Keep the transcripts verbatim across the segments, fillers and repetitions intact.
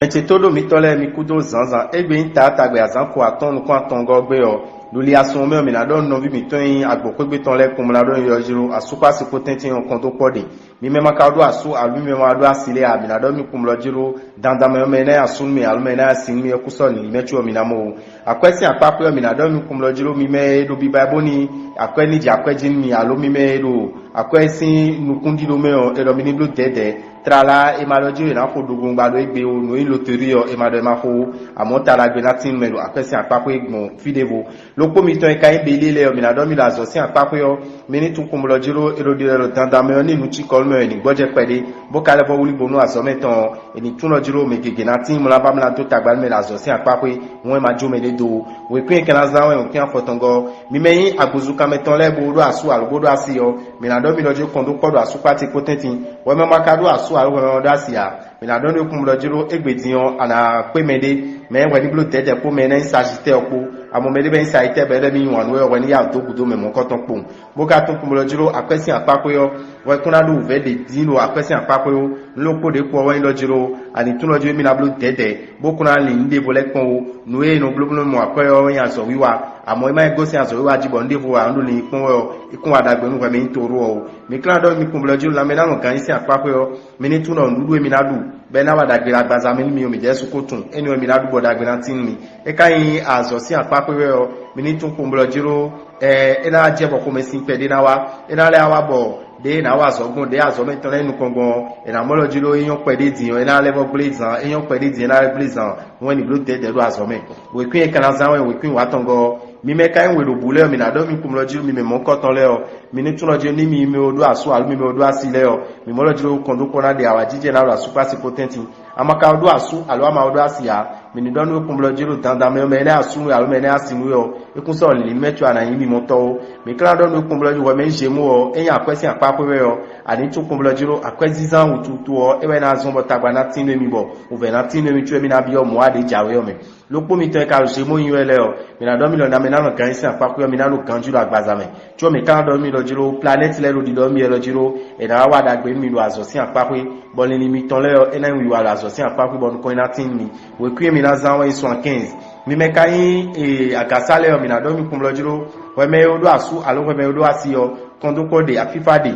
Ecetoɖo mitɔn lɛ́ɛ, mi kúdó zǎnzǎn égbé nyí taatagbe azǎn ko atɔ́ɔ́n nukún atɔngɔ́ gbe ɔ́, ɖo liasun ɔ́ mɛ ɔ́, mǐ ná ɖɔ nú nɔví mǐtɔn e nyí agboxwégbé tɔn lɛ́ɛ kpɔ́nmɔ ná ɖɔ nyi ɔ́ jló asúkpási kpó tɛ́ntin ɔ́ kɔn dó kpɔ́ ɖe. Mi mɛ ma ka ɖó asú alo mi mɛ ma ɖó asi lɛ́ɛ ǎ, mǐ ná ɖɔ mì kpɔ́nmɔ ɖɔ jló dandan mɛ ɔ́, mɛ e ná nyi asú nú mì alo mɛ e ná nyi asi nú mì ɔ́ kú sɔ́ nǐ mɛ có ɔ́, mǐ ná mɔ ó. Akwɛ́ sín akpákpé ɔ́, mǐ ná ɖɔ mì kpɔ́nmɔ ɖɔ jló mi mɛ e ɖo biba bó ní akwɛ́ ní jɛ akwɛ́ jí nú mi alo mi mɛ e ɖo akwɛ́ sín nukúnɖíɖó mɛ ɔ́, è ɖɔ mi ní bló dɛ̌dɛ̌. Tlala e ma ɖɔ jí è nǎ xo ɖogbongba ɖó égbé ó, nǔ e nyí loterí ɔ́, è ma ɖɔ è ma xo ó. Amɔ̌ ta ɖagbe ná tín mɛ ɖo akwɛ́ sín akpákpé gbɔn fí ɖěvo. Lókpó mitɔn e ka nyí Belíe lɛ́ɛ ɔ́, mǐ ná ɖɔ mi ɖo azɔ̌ sín akpákpé ɔ́, mi ní tunwun kpɔnbɔlɔjló e ɖo ɖiɖɔ ɖo dandan mɛ ɔ́ ní nǔ cikɔ nú mɛ wɛ è nǐ gbɔjɛ́ kpɛɖé, bó ka lɛ́ vɔ́ wlí bónú azɔ̌ mɛtɔn ɔ́, è nǐ tunwun ɖɔ jló mɛ gěgé ná tín mlá bá mlá dó tagba nú mɛ ɖo azɔ̌ sín akpákpé, hwɛ́n ma jó mɛɖé dó ó. Wěkwín e ka ná zán wɛ wěkwín afɔtɔngɔ́ ɔ́, mi mɛ nyí agbozunkanmɛ tɔn lɛ́ɛ bó ɖó asú alo bó ɖó asi ɔ́, mǐ ná ɖɔ mi ɖɔ jí kɔn dó kpɔ́ ɖo asúkpáti kpó tɛ́ntin. Hwɛ mɛ ma ka ɖó asú alo hwɛ mɛ ma ɖó asi ǎ, mǐ ná ɖɔ nú é kún ɖɔ jí ɖó égbé din ɔ́, a nǎ kpé mɛɖé, mɛ e hwɛ ní bló dɛ̌dɛ̌ kpó mɛ e ná nyí sajitɛ́ ɔ́ kpó. Amɔ̌ mɛɖé bɛ́ nyí sajitɛ́ bɔ é lɛ́ mì yí wǎn nú wɛ hwɛ ní yá dó gǔdo mɛ mɔ̌kɔtɔn kpowun. Bó ka tunwun kún ɖɔ jí ɖó akwɛ́ sín akpáxwé ɔ́, hwɛ kún ná ɖó wǔvɛ́ ɖě dín ɖo akwɛ́ sín akpáxwé ó. Nǔ ɖokpó ɖě kpo ɔ́ wɛ nyí ɖɔ jí ɖó a nǐ tunwun ɖɔ jí mì ná bló dɛ̌dɛ̌, bó kún ná lin nǔɖévo lɛ́ kpɔ́n ó. Nǔ e è nɔ bló bló mɔ akwɛ́ ɔ́ wɛ nyí azɔ̌wiwa, amɔ̌ é má nyí gosín azɔ̌wiwa jí bɔ nǔɖévo ǎ nɔ ɖo lin kpɔ́n wɛ ɔ́, é kún wa ɖagbe nú hwɛ mɛ nyí toɖó ɔ́ ó. Mi klán ɖɔ mi kún blɔ́ jí ɖó lanmɛ ná nɔ gǎn nyi sín akpáxwé ɔ́, mi ní tunwun ɖɔ nǔɖuɖu e mi ná ɖu, bɔ é ná wa ɖagbe ɖo agbaza mɛ nú mi ɔ́, mi ɖɛɛ su ko tunwun énɛ́ ɔ́ mi ná ɖu bɔ ɖagbe ná tín nú mi. É ka nyí azɔ̌ sín akpáxwé wɛ ɔ́, mi ní tunwun kpɔnblɔ́ jí ɖó ɛ é ná jɛ bɔ xomɛsin kpɛɖé ná wá, é ná lɛ́ wá bɔ ɖě è nǎ wa azɔ̌ gbɔn, ɖě azɔ̌ mɛtɔn lɛ́ɛ nukɔn gbɔn ɔ́, è nǎ mɔ lɔ jí ɖó é nyɔ́ kpɛɖé din ɔ́, é ná lɛ́ vɔ́ gblé zan, é nyɔ́ kpɛɖé din, é ná lɛ́ gblé zan, hwɛn ní bló dɛ̌dɛ̌ ɖo azɔ̌ mɛ. Wěkwín e ka ná zán wɛ wěkwín wǎtɔngɔ́ ɔ́, mi mɛ ka nyí wěɖobǔ lɛ́ɛ ɔ́, mi ná ɖɔ mi kún lɔ jí mi mɛ mɔ̌kɔtɔn lɛ́ɛ ɔ́, mi ní tunwun lɔ jí ní mi mɛ ɖó asú alo mi mɛ ɖó asi lɛ́ɛ ɔ́, mi mɔ lɔ jí ɖó kɔn dó kpɔ́ ná ɖe awǎjijɛ ná ɖo asúkpási kpó tɛ́ntin. A ma ka ɖó asú alo a ma ɖó asi ǎ, mi ní ɖɔ nú kún lɔ jí ɖo dandan mɛ ɔ́, mɛ énɛ́ asú nú alo mɛ énɛ́ asi nú ɔ́, é kún sɔ́ lǐnlín mɛ có a nǎ nyí mi mɔtɔ́ ó. Mi ka ná ɖɔ nú kún lɔ jí hwɛ mɛ nyí Zemu ɔ́, é nyí akwɛ́ sín akpáxwé wɛ ɔ́, a ní tunwun kún lɔ jí ɖó akwɛ́zínzán wututu ɔ́, é wɛ ná zɔ́n bɔ tagba ná tín nú émí bɔ wǔvɛ́ ná tín nú émí có émí ná byɔ́ mɔ̌ a ɖě jǎwe ɔ́ mɛ. Lókpó mitɔn e ka ɖo Zemo nyi wɛ lɛ́ɛ ɔ́, mi ná ɖɔ mi lɔ ná mɛ ná nɔ gǎn nyi sín akpáxwé ɔ́, mi ná ɖo ganjí ɖo agbaza mɛ. Có mi ka ná ɖɔ mi lɔ jí ɖó, planɛ́ti lɛ́ɛ ɖo ɖiɖɔ mi wɛ lɔ jí ɖó, è nǎ wá ɖagbe nú mi ɖo azɔ̌ sín akpáxwé, bɔ linlin mitɔn lɛ́ɛ ɔ́, é ná nyí wiwa ɖo azɔ̌ sín akpáxwé, bɔ nukɔn e ná tín nú mi. Wěkwín e mi ná zán wɛ nyí soixante-quinze. Mi mɛ ka nyí agǎsá lɛ́ɛ ɔ́, mi ná ɖɔ mi kún blɔ́ jí ɖó, hwɛ mɛ e ɖó asú alo hwɛ mɛ e ɖó asi ɔ́, kɔn dó kpɔ́ ɖe, afífá ɖe,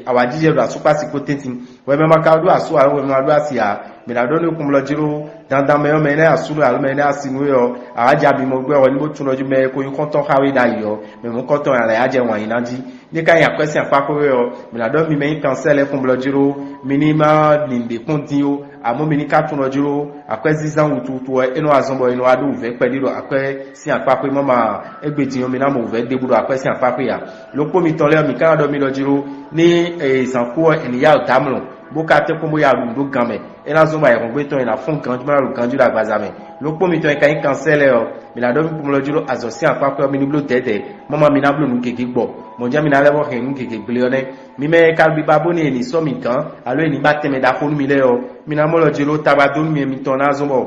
awǎjijɛ ɖo asúkpási kpó tɛ́ntin. Hwɛ mɛ ma ka ɖó asú alo hwɛ mɛ ma ɖó asi ǎ, mǐ ná ɖɔ nú kún blɔ́ jí ɖó dandan mɛ ɔ́, mɛ énɛ́ asú nú alo mɛ énɛ́ asi nú we ɔ́, a wǎ jɛ abi mɔ gbɛ́ hwɛ ní bó tunɔ jí mɛ e ko nyí xɔ́ntɔn xá we ɖ'ayǐ ɔ́, mɛ mɔ̌kɔtɔn ǎ lɛ́ á jɛ wǎn yí ná jí. Ní ka nyi akwɛ́ sín akpáxwé wɛ ɔ́, mǐ ná ɖɔ mi mɛ nyí kansɛ́ lɛ́ɛ kún blɔ́ jí ɖó mi ní má ɖi nǔɖé kpɔ́n dín ó, amɔ̌ mi ní ka tunɔ jí ɖó akwɛ́zínzán wutuwutu wɛ é nɔ wá zɔ́n bɔ è nɔ wá ɖó wǔvɛ́ kpɛɖé ɖo akwɛ́ sín akpáxwé mɔ ma égbé din ɔ́, mi ná mɔ wǔvɛ́ ɖěbǔ ɖo akwɛ́ sín akpáxwé ǎ. Lókpó mitɔn lɛ́ɛ ɔ́, mi ka ná ɖɔ mi ɖɔ jí ɖó ní zǎn kú ɔ́, è nǐ yá wǔ dó amlɔ, bó ka tɛ́nkpɔ́n bó yá ɖu nǔ ɖó gan mɛ. É ná zɔ́n bɔ ayǐhɔ́ngbe tɔn e ná fɔ́n ganjí bó ná ɖo ganjí ɖo agbaza mɛ. Lókpó mitɔn e ka nyí kansɛ́ lɛ́ɛ ɔ́, mi ná ɖɔ mi kún blɔ́ jí ɖó azɔ̌ sín akpáxwé ɔ́, mi ní bló dɛ̌dɛ̌, mama mi ná bló nǔ gěgé gbɔ, mɔ̌ jɛ́n mi ná lɛ́ vɔ́ hɛn nǔ gěgé gblé ɔ́ nɛ́. Mi mɛ e ka ɖo biba bó ní è nǐ sɔ́ mi gǎn, alo è nǐ ba tɛnmɛ ɖaxó nú mi lɛ́ɛ ɔ́, mi ná mɔ lɔ jí ɖó tagba dó nú mi mitɔn ná zɔ́n bɔ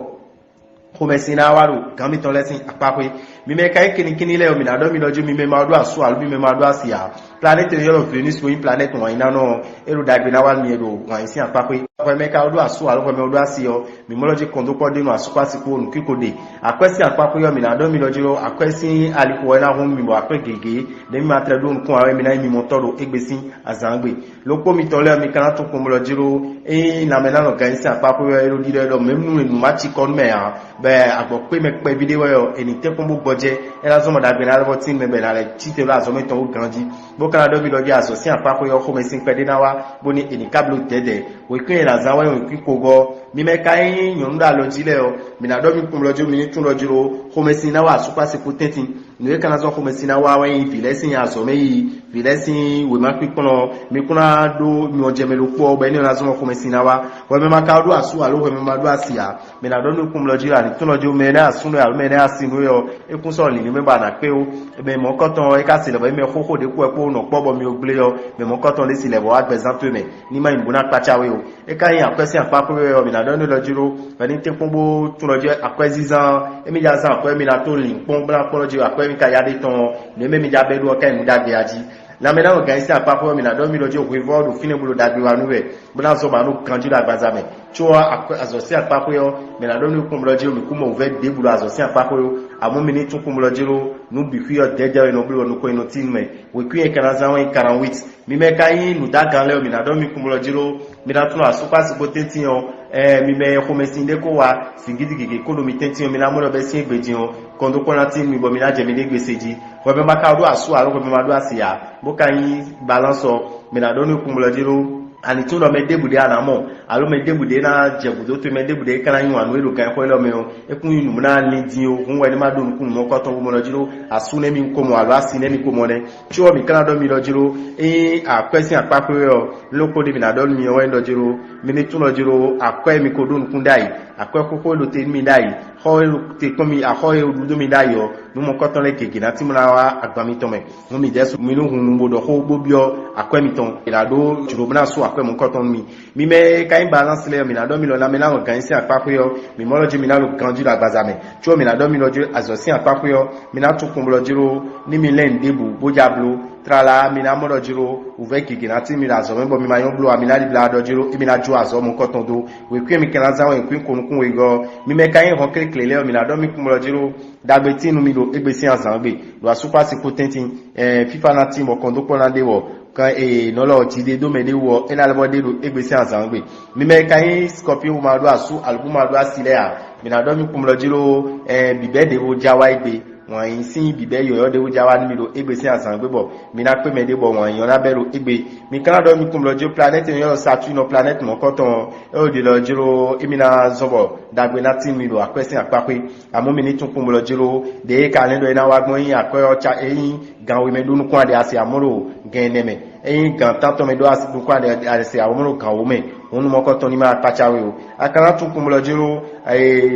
xomɛsin ná wá ɖo gǎn mitɔn lɛ́ɛ sín akpáxwé. Mi mɛ e ka nyí kinnikínní lɛ́ɛ ɔ́, mi ná ɖɔ mi ɖɔ jí mi mɛ ma ɖó asú alo mi mɛ ma ɖó asi ǎ. Planɛ́ti e ylɔ́ Venus ɔ́ nyí planɛ́ti wǎnyínánɔ ɔ́, é ɖo ɖagbe ná wá nú mi e ɖo wǎn yí sín akpáxwé. Hwɛ mɛ ka ɖó asú alo hwɛ mɛ ɖó asi ɔ́, mi mɔ lɔ jí kɔn dó kpɔ́ ɖé nú asúkpási kpó nǔkíko ɖe. Akwɛ́ sín akpáxwé ɔ́, mi ná ɖɔ mi ɖɔ jí ɖó akwɛ́ sín alixo ɔ́ ná hɔn mi bɔ akwɛ́ gěgé ɖě mi ma tlɛ ɖó nukɔn ǎ wɛ mi ná nyí mi mɔtɔ́ ɖo égbé sín azǎngbe. Lókpó mitɔn lɛ́ɛ ɔ́, mi ka ná tunwun kpɔnbɔlɔ jí ɖó ényí lanmɛ ná nɔ gǎn nyi sín akpáxwé wɛ é ɖo ɖiɖɔ é ɖɔ mɛ̌ nú nǔ má cikɔ nú mɛ ǎ, bɔ agbɔ̌kpé mɛ kpɛví ɖé wɛ ɔ́, è nǐ tɛ́nkpɔ́n bó gbɔjɛ́, é ná zɔ́n mɔ ɖagbe ná lɛ́ vɔ́ tín mɛ bɔ è nǎ lɛ́ cí te ɖó azɔ̌ mɛtɔn wú ganjí. Bó ka ná ɖɔ mi ɖɔ jí azɔ̌ sín akpáxwé ɔ́, xomɛsin kpɛɖé ná wá, bónú è nǐ ká bló dɛ̌dɛ̌. Wěkwín e è nǎ zán wɛ nyí wěkwín kogɔ́. Mi mɛ ka nyí nyɔ̌nu ɖo alɔ jí lɛ́ɛ ɔ́, mi ná ɖɔ mi kpɔnbɔlɔ jí ɖó mi ní tunwun ɖɔ jí ɖó xomɛsin ná wá asúkpási kpó tɛ́ntin. Nǔ e ka ná zɔ́n xomɛsin ná wá wɛ nyí vǐ lɛ́ɛ sín azɔ̌ mɛ yiyi, vǐ lɛ́ɛ sín wěma kpínkplɔ́n, mi kún ná ɖó nyɔ̌jɛmɛ ɖokpó ɔ́, bɔ énɛ́ ɔ́ ná zɔ́n bɔ xomɛsin ná wá. Hwɛ mɛ ma ka ɖó asú alo hwɛ mɛ ma ɖó asi ǎ, mɛ ná ɖɔ nú kún mlɔ jí ɔ́, anǐ tún nɔ jó mɛ énɛ́ asúnɔ alo mɛ énɛ́ asi nú we ɔ́, é kún sɔ́ lǐn nú mɛ bɔ a nǎ kpé ó. Mɛ mɔ̌kɔtɔn ɔ́, é ka se lɛ̌ bɔ mɛ xóxó ɖě kú wɛ kpó nɔ kpɔ́ bɔ mi ó gblé ɔ́, mɛ mɔ̌kɔtɔn ɖé si lɛ̌ bɔ wá gbɛzán towe mɛ, ní má nyí nǔ bó ná kpácá we ó. É ka nyí akwɛ́ sín akpákpé wɛ ɔ́, mǐ ná ɖɔ nú lɔ jí ɖó, bɔ ní tɛ́nkpɔ́n bó tunɔ jí akwɛ́zínzán, émí já zán akwɛ́ mì ná tó lǐn kpɔ́n bó ná kplɔ́ jí akwɛ́ mì ka yá ɖé tɔn ɔ́, nǔ e mɛ mi já bɛ́ ɖó ɔ́ ká nyí nǔ ɖagbe a jí. Lanmɛnánɔganjí sín akpáxwé ɔ́, mǐ ná ɖɔ mì ɖɔ jí hwevɔ́ ɔ́ ɖo fínɛ́ bó ɖo ɖagbe wa nú wɛ, bó ná zɔ́n ba nú ganjí ɖo agbaza mɛ. Có ɔ́, azɔ̌ sín akpáxwé ɔ́, mǐ ná ɖɔ nú kúnmlɔ́ jí mǐ kú mɔ wǔvɛ́ ɖěbǔ ɖo azɔ̌ sín akpáxwé ó. Amɔ̌ mi ní tún kúnmlɔ́ jí ɖó nǔ bǐ xwí ɔ́ dɛ̌dɛ̌ e nɔ bló ɔ́ nukɔn e nɔ tín mɛ. Wěkwín e ka ná zán wɛ nyí karán-wít. Mi mɛ ka nyí nǔdágan lɛ́ɛ ɔ́, mǐ ná ɖɔ mì kúnmlɔ́ jí ɖó mi ná tunwun asúkpási kpó tɛ́ntin ɔ́, ɛɛ mi mɛ e xomɛsin ɖé kó wá, zǐngídi gěgé kó ɖo mi tɛ́ntin ɔ́, mi ná mɔ ɖɔ bɛ́ sín égbé din ɔ́, kɔn dó kpɔ́n ná tín mi bɔ mi ná jɛ mi ɖé gbe se jí. Hwɛ mɛ ma ka ɖó asú alo hwɛ mɛ ma ɖó asi ǎ, bó ka nyí balance ɔ́, mǐ ná ɖɔ nú kúnmlɔ́ jí ɖó. Ani tún ɖɔ mɛ ɖěbǔ ɖé a nǎ mɔ, alo mɛ ɖěbǔ ɖé ná jɛ gǔdo towe, mɛ ɖěbǔ ɖé ka ná nyi wǎn nú we ɖo ganxixo élɔ́ mɛ ɔ́, é kún nyí nǔ ná lin din ó. Hǔn wɛ ní ma ɖó nukúnnú mɔ̌kɔtɔn bó mɔ ɖɔ jí ɖó asú nɛ́ mì ko mɔ alo asi nɛ́ mì ko mɔ nɛ́. Có ɔ́, mǐ ka ná ɖɔ mi ɖɔ jí ɖó, ényí akwɛ́ sín akpáxwé wɛ ɔ́, lókpó ɖé mǐ ná ɖɔ nú mi ɔ́ wɛ ɖɔ jí ɖó, mi ní tunwun ɖɔ jí ɖó akwɛ́ e mi ko ɖó nukún ɖ'ayǐ, akwɛ́ xóxó e ɖo te nú mi ɖ'ayǐ, xɔ e ɖo te kpɔ́n mi, axɔ e ɖu dó mi ɖ'ayǐ ɔ́, nú mɔ̌kɔtɔn lɛ́ɛ gěgé ná tín bó ná wá agban mitɔn mɛ. Hǔn midɛɛ su mi nú hun nú bó ɖɔ xó bó byɔ́ akwɛ́ mitɔn, è nǎ ɖó jlǒ bó ná sú akwɛ́ mɔ̌kɔtɔn nú mi. Mi mɛ e ka nyí balance lɛ́ɛ ɔ́, mǐ ná ɖɔ mi lɔ lanmɛ ná wɔn gǎn nyi sín akpáxwé ɔ́, mǐ mɔ lɔ jí mi ná ɖo ganjí ɖo agbaza mɛ. Có mǐ ná ɖɔ mi lɔ jí azɔ̌ sín akpáxwé ɔ́, mi ná tún kun blɔ jí ɖó ní mi lɛ́n nǔɖébǔ bó ja bló. Tlala mi ná mɔ ɖɔ jí ɖó wǔvɛ́ gěgé ná tín mi ɖo azɔ̌ mɛ bɔ mi ma nyɔ́ bló ǎ, mi ná ɖibla ɖɔ jí ɖó émí ná jó azɔ̌ mɔ̌kɔtɔn dó. Wěkwín e mi ka ná zán wɛ nyǐkɔ ko nukún wegɔ́ ɔ́, mi mɛ ka nyí hɔn kléklě lɛ́ɛ ɔ́, mǐ ná ɖɔ mi kun blɔ jí ɖó ɖagbe tín nú mi ɖo égbé sín azǎn gbe, ɖo asúkpási kú tɛ́ntin. Ɛɛ, fífá ná tín bɔ kɔn dó kpɔ́n ná ɖe wɔ kan e nɔ lɔ jǐ ɖé dó mɛ ɖé wú ɔ́, é ná lɛ́ bɔ ɖe ɖo égbé sín azǎn gbe. Mi mɛ e ka nyí skɔpiyo bó ma ɖó asú alo bó ma ɖó asi lɛ́ɛ ǎ, mǐ ná ɖɔ mi kpɔ́n blɔ jí ɖó ɛɛ bǐbɛ́ ɖěvo já wá égbé. Wǎn yí sín bǐbɛ́ yɔ̌yɔ́ ɖěvo já wá nú mi ɖo égbé sín azǎn gbe bɔ mi ná kpé mɛ ɖé bɔ wǎn yí ɔ́ ná bɛ́ ɖo égbé. Mi ka ná ɖɔ mi kpɔ́n blɔ jí ɖó planɛ́ti e nyɔ́ ɖɔ Saturne ɔ́, planɛ́ti mɔ̌kɔtɔn ɔ́, é ɖo ɖiɖɔ jí ɖó émí ná zɔ́n bɔ ɖagbe ná tín mi ɖo akwɛ́ sín akpáxwé. Amɔ̌ mi ní tunwun kpɔ́n blɔ jí ɖó ɖě e ka lɛ́n ɖɔ é ná wá gbɔn nyí akwɛ́ ɔ́, ca é nyí gan we mɛ ɖó nukún aɖe asi, amɔ̌ ɖo gan ɛnɛ mɛ. Ényí gan tántɔn mɛ ɖó asi nukún aɖe asi, amɔ̌ ɖo gan wǒ mɛ, hǔn nú mɔ̌kɔtɔn ní ma kpácá we ó. A ka ná tunwun kpɔ́n blɔ jí ɖó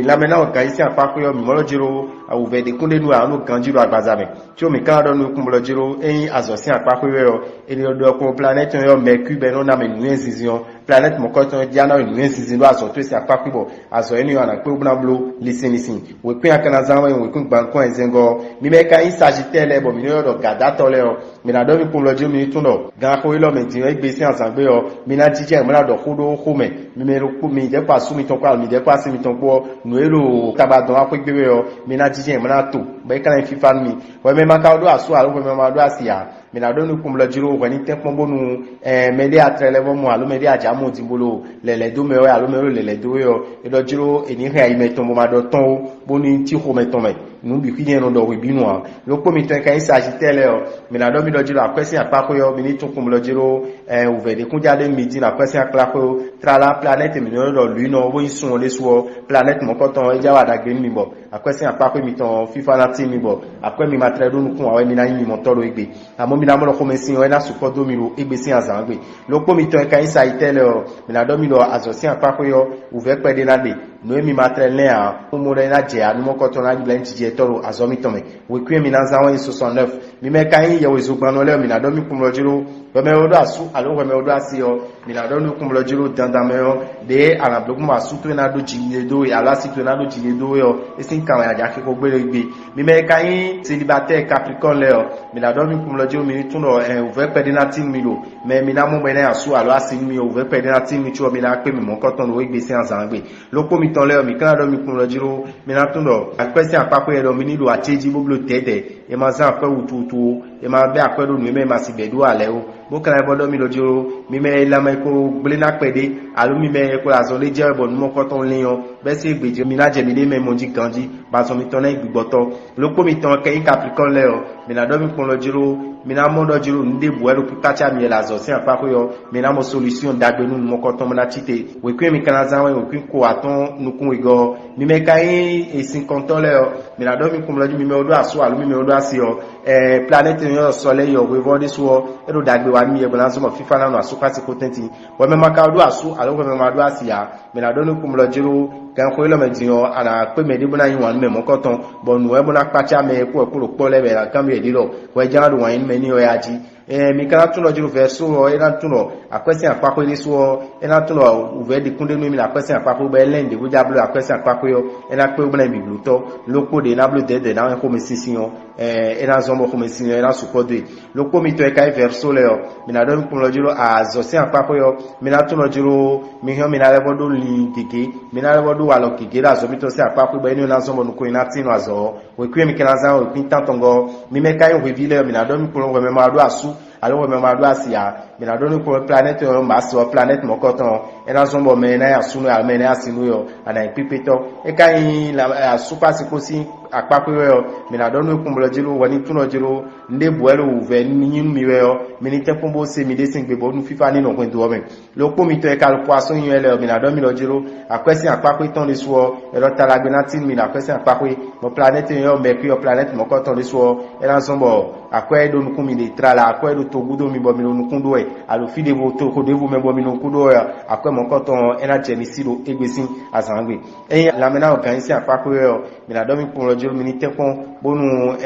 lanmɛ ná wɛ gan yí sín akpáxwé ɔ́, mǐ mɔ lɔ jí ɖó awǔvɛ́ ɖě kún ɖ'é nu ǎ, nú ganjí ɖo agbaza mɛ. Có mǐ ka ná ɖɔ nú kpɔ́n blɔ jí ɖó ényí azɔ̌ sín akpáxwé wɛ ɔ́, è nɔ ɖɔ kpɔ́n planɛ́ti ɔ́, Mɛkúu bɔ é nɔ ná mɛ nǔnywɛ́zinzin ɔ́, planɛ́ti mɔ̌kɔtɔn ɔ́ já ná wɛ nǔnywɛ́zinzin ɖó azɔ̌ towe sín akpáxwé bɔ azɔ̌ énɛ́ ɔ́, a nǎ kpé bó ná bló lisin lisin. Wěkwín a ka ná zán wɛ nyí wěkwín gbǎnkún ayizɛ́ngɔ́ ɔ́. Mi mɛ e ka nyí Sajitɛ́ɛ lɛ́ɛ bɔ mǐ nɔ ylɔ́ ɖɔ gǎdátɔ́ lɛ́ɛ ɔ́, mǐ ná ɖɔ mi kpɔ́n blɔ jí mi ní tunwun ɖɔ ganxó élɔ́ mɛ din ɔ́, égbé sín azǎn gbe ɔ́, mi ná jínjɔ́n ayǐ bó ná ɖɔ xó ɖó xó mɛ. Mi mɛ e ɖo kpó mi dɛ̌ kpo asú mitɔn kpó alo mi dɛ̌ kpo así mitɔn kpó ɔ́, nǔ e ɖo tagba dɔn wá xwé gbe wɛ ɔ́, mi ná jínjɔ́n ayǐ bó ná to, bɔ é ka ná nyí fífá nú mi. Hwɛ mɛ ma ka ɖó asú alo hwɛ mɛ ma ɖó asi ǎ, mǐ ná ɖɔ nú kpɔ́n blɔ jí ɖó hwɛ ní tɛ́nkpɔ́n bónú mɛɖé a tlɛ lɛ́ vɔ mɔ alo mɛɖé a jǎ mɔ din bó ɖo lɛ̌lɛ̌ dó mɛ wɛ alo mɛ e ɖo lɛ̌lɛ̌ dó we ɔ́, è ɖɔ jí ɖó è nǐ hɛn ayi mɛtɔn bó ma ɖɔ tɔ́n ó, bónú cí xomɛ tɔn mɛ. Nǔ bǐ xwínyɛ́ nɔ ɖɔ hwebǐnu ǎ. Lókpó mitɔn e ka nyí Sajitɛ́ɛ lɛ́ɛ ɔ́, mǐ ná ɖɔ mi ɖɔ jí ɖo akwɛ́ sín akpáxwé ɔ́, mi ní tunwun kpɔ́n blɔ jí ɖó wǔvɛ́ ɖé kún já ɖe mi dín ɖo akwɛ́ sín akpáxwé ó. Tlala planɛ́ti mǐ nɔ ɖɔ lǔ nɔ bó nyí sun ɔ́ ɖésú ɔ́, planɛ́ti mɔ̌kɔtɔn ɔ́, é já wa ɖagbe nú mi bɔ akwɛ́ sín akpáxwé mitɔn ɔ́, fífá ná tín mi bɔ akwɛ́ mi ma tlɛ ɖó nukún ǎ wɛ mi ná nyí mi mɔtɔ́ ɖo égbé. Amɔ̌ mi ná mɔ ɖɔ xomɛsin ɔ́ é ná sukpɔ́ dó mi ɖo égbé sín azǎn gbe. Lókpó mitɔn e ka nyí Sayitɛ́ɛ lɛ́ɛ ɔ́, mi ná ɖɔ mi ɖɔ azɔ̌ sín akpáxwé ɔ́, wǔvɛ́ kpɛɖé ná ɖe. Nǔ e mi ma tlɛ lɛ́n ǎ, xomɛ ɖɔ é ná jɛ anumɔkɔtɔn ná jlɛ́ jijɛ tɔ́ ɖo azɔ̌ mitɔn mɛ. Wěkwín e mi ná zán wɛ nyí sɔsɔn nɛ́f. Mi mɛ e ka nyí yɛhwezogbannɔ lɛ́ɛ ɔ́, mi ná ɖɔ mi kpɔ́n ɖɔ jí ɖó hwɛ mɛ e ɖó asú alo hwɛ mɛ e ɖó asi ɔ́, mi ná ɖɔ nú kpɔ́n blɔ jí ɖó dandan mɛ ɔ́, ɖěe a nǎ bló gbɔn asú towe ná ɖó jǐɖiɖe dó we alo asi towe ná ɖó jǐɖiɖe dó we ɔ́, é sín kan wɛ a jǎ xixo gbé ɖo égbé. Mi mɛ e ka nyí selibatɛ́ɛ Kaplikɔ́ɔn lɛ́ɛ ɔ́, mi ná ɖɔ nú kpɔ́n blɔ jí ɖó mi ní tunwun ɖɔ wǔvɛ́ kpɛɖé ná tín nú mi ɖo mɛ e mi ná mɔ bɔ é ná nyi asú alo asi nú mi ɔ́, wǔvɛ́ kpɛɖé ná tín nú mi có ɔ́, mi ná kpé mǐ mɔ̌kɔtɔn ɖo égbé sín azǎn gbe. Lókpó mitɔn lɛ́ɛ ɔ́, mi ka ná ɖɔ mi kpɔ́n ɖɔ jí ɖó mi ná tunwun ɖɔ akwɛ́ sín akpáxwé e ɖɔ mi ní ɖo acéjí bó bló dɛ̌dɛ̌, è ma zán akwɛ́ wutuwutu ó, è ma bɛ́ akwɛ́ ɖó nǔ e mɛ è ma sixú bɛ̌ ɖó ǎ lɛ́ɛ ó. Bó ka ná bɔ ɖɔ mi ɖɔ jí ɖó mi mɛ e lanmɛ ko gblé ná kpɛɖé, alo mi mɛ e ko ɖo azɔn ɖé jɛ wɛ bɔ nǔ mɔ̌kɔtɔn lín ɔ́, bɛ́ sín égbé jí mi ná jɛ miɖée mɛ mɔ jí ganjí, bɔ azɔn mitɔn ná nyí gbigbɔtɔ́. Lókpó mitɔn kɛ nyí Kaplikɔ́ɔn lɛ́ɛ ɔ́, mi ná ɖɔ mi kpɔ́n ɖɔ jí ɖó mi ná mɔ ɖɔ jí ɖó nǔɖébǔ wɛ ɖo kpíkpácá mi wɛ ɖo azɔ̌ sín akpáxwé ɔ́, mi ná mɔ solúsyɔn ɖagbe nú nǔ mɔ̌kɔtɔn bó ná cí te. Wěkwín e mi ka ná zán wɛ nyí wěkwín ko atɔ́ɔ́n nukún wegɔ́ ɔ́. Mi mɛ ka nyí esinkɔntɔ́ lɛ́ɛ ɔ́, mi ná ɖɔ mi kpɔ́n blɔ́ jí mi mɛ e ɖó asú alo mi mɛ e ɖó asi ɔ́, ɛɛ, planɛ́ti e nyɔ́ ɖɔ sɔ lɛ́ɛ yi ɔ́, hwevɔ́ ɖésú ɔ́, é ɖo ɖagbe wa nú mi wɛ bɔ ná zɔ́n bɔ fífá ná nɔ asú xá sin xó tɛ́ntin. Hwɛ mɛ ma ka ɖó asú alo hwɛ mɛ ma ɖó asi ǎ, mi ná ɖɔ nú kpɔ́n blɔ́ jí ɖó ganxixo élɔ́ mɛ din ɔ́, a nǎ kpé mɛɖé bó ná nyí wǎn nú mɛ mɔ̌kɔtɔn, bɔ nǔ wɛ bó ná kpácá mɛ e kú wɛ kú ɖo kpɔ́ lɛ́ɛ wɛ è nǎ kanbyɔ́ yě ɖi ɖɔ hwɛ ján ɖo wǎn yí nú mɛ n'i ɔ́ yá jí. Ɛɛ, mi ka ná tunwun ɖɔ jló vɛ̌ só ɔ́, é ná tunwun ɖɔ akwɛ́ sín akpáxwé ɖésú ɔ́, é ná tunwun ɖɔ wǔvɛ́ ɖi kún ɖé nú mi ɖo akwɛ́ sín akpáxwé, bɔ é lɛ́n nǔɖé bó jɛ bló akwɛ́ sín akpáxwé ɔ́, é ná kpé bó ná nyí bǐblótɔ́, lókpó ɖě ná bló dɛ̌dɛ̌ ná wɛ xomɛ sinsin ɔ́, ɛɛ, é ná zɔ́n bɔ xomɛ sinsin ɔ́ é ná sukpɔ́ dó e. Lókpó mitɔn e ka nyí vɛ̌ só lɛ́ɛ ɔ́, mi ná ɖɔ nú kplɔ́n jló azɔ̌ sín akpáxwé ɔ́, mi ná tunwun ɖɔ jló mi hɛn mi ná lɛ́ vɔ ɖó lin gěgé, mi ná lɛ́ vɔ ɖó walɔ gěgé ɖo azɔ̌ mitɔn sín akpáxwé, bɔ énɛ́ ɔ́ ná zɔ́n bɔ nukɔn nyi ná tín nɔ azɔ̌ ɔ́. Wěkwín e mi ka ná zán wěkwín tántɔngɔ́ ɔ́, mi mɛ ka nyí hweví lɛ́ɛ ɔ́, mi ná ɖɔ nú kplɔ́n hwɛ mɛ ma ɖó asú, alo hwɛ mɛ ma ɖó asi ǎ. Mi ná ɖɔ nú kplɔ́n planɛ́ti ɔ́, ma sɔ planɛ́ti mɔ̌kɔtɔn ɔ́, é ná zɔ́n bɔ mɛ e ná nyi asú nú we, alo mɛ e ná nyi asi nú we ɔ́, a nǎ nyí kpíkpétɔ́. É ka nyí asú kpó asi kpó sín akpáxwé wɛ ɔ́, mi ná ɖɔ nú kplɔ́n jí ɖó hwɛ ní tún ɔ́ jí ɖó nǔɖé bǔ wɛ ɖo wǔvɛ́ nyí nú mi wɛ ɔ́, mi ní tɛ́nkpɔ́n bó se miɖée sín gbe bɔ nú fífá ní nɔ hwɛndo ɔ́ mɛ. Lɔkpó mitɔn e ka ɖo xwasun nyi wɛ lɛ́ɛ ɔ́, mi ná ɖɔ mi ɖɔ jí ɖó akwɛ́ sín akpáxwé tɔn ɖésú ɔ́, è ɖɔ talagbé ná tín mi ɖo akwɛ́ sín akpáxwé, bɔ planɛ́ti e nyí ɔ́, Mɛkwíɔ planɛ́ti mɔ̌kɔtɔn ɖésú ɔ́, é ná zɔ́n bɔ akwɛ́ e ɖo nukún mi ɖe tlala, akwɛ́ e ɖo togúdo mi bɔ mi ɖo nukún ɖó wɛ, alo fí ɖěvo toxo ɖěvo mɛ bɔ mi ɖo nukún ɖó wɛ ɔ́, akwɛ́ mɔ̌kɔtɔn ɔ́, é ná jɛ mi sí ɖo égbé sín azǎngbe. Ényí lanmɛ ná wɔ gǎn nyi sín akpáxwé wɛ ɔ́, mi ná ɖɔ mi kplɔ́n jí ɖó mi ní tɛ́nkpɔ́n bónú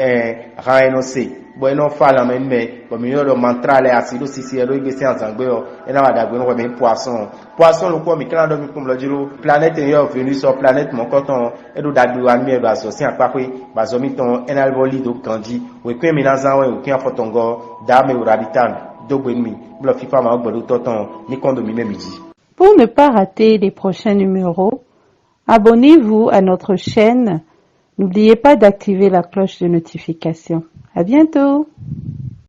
han e nɔ se bɔ é nɔ fá lanmɛ nú mɛ, bɔ mǐ nɔ ɖɔ mantra lɛ́ɛ asi ɖó sisi wɛ ɖó égbé sín azǎngbe ɔ́, é ná wa ɖagbe nú hwɛ mɛ nyí poisson. Poisson ɖokpó ɔ́, mǐ ka ná ɖɔ mi kpɔ́n blɔ́ jí ɖó planɛ́ti e nyí ɔ́ Venus ɔ́, planɛ́ti mɔ̌kɔtɔn ɔ́, é ɖo ɖagbe wa nú mì wɛ ɖo azɔ̌ sín akpáxwé, bɔ azɔ̌ mitɔn ɔ́, é ná vɔ lí dǒ ganjí. Wěkwín e mi ná zán wɛ wěkwín afɔtɔngɔ́ ɔ́, Dame Uraditan, dó gbe nú mì, bó ɖɔ fífá Mawu gbɛɖótɔ́ tɔn ɔ́ ní kɔn ɖo mǐ mɛ bǐ jí. Pour ne pas rater les prochains numéros, abonnez-vous à notre chaîne. N'oubliez pas d'activer la cloche de notification. À bientôt.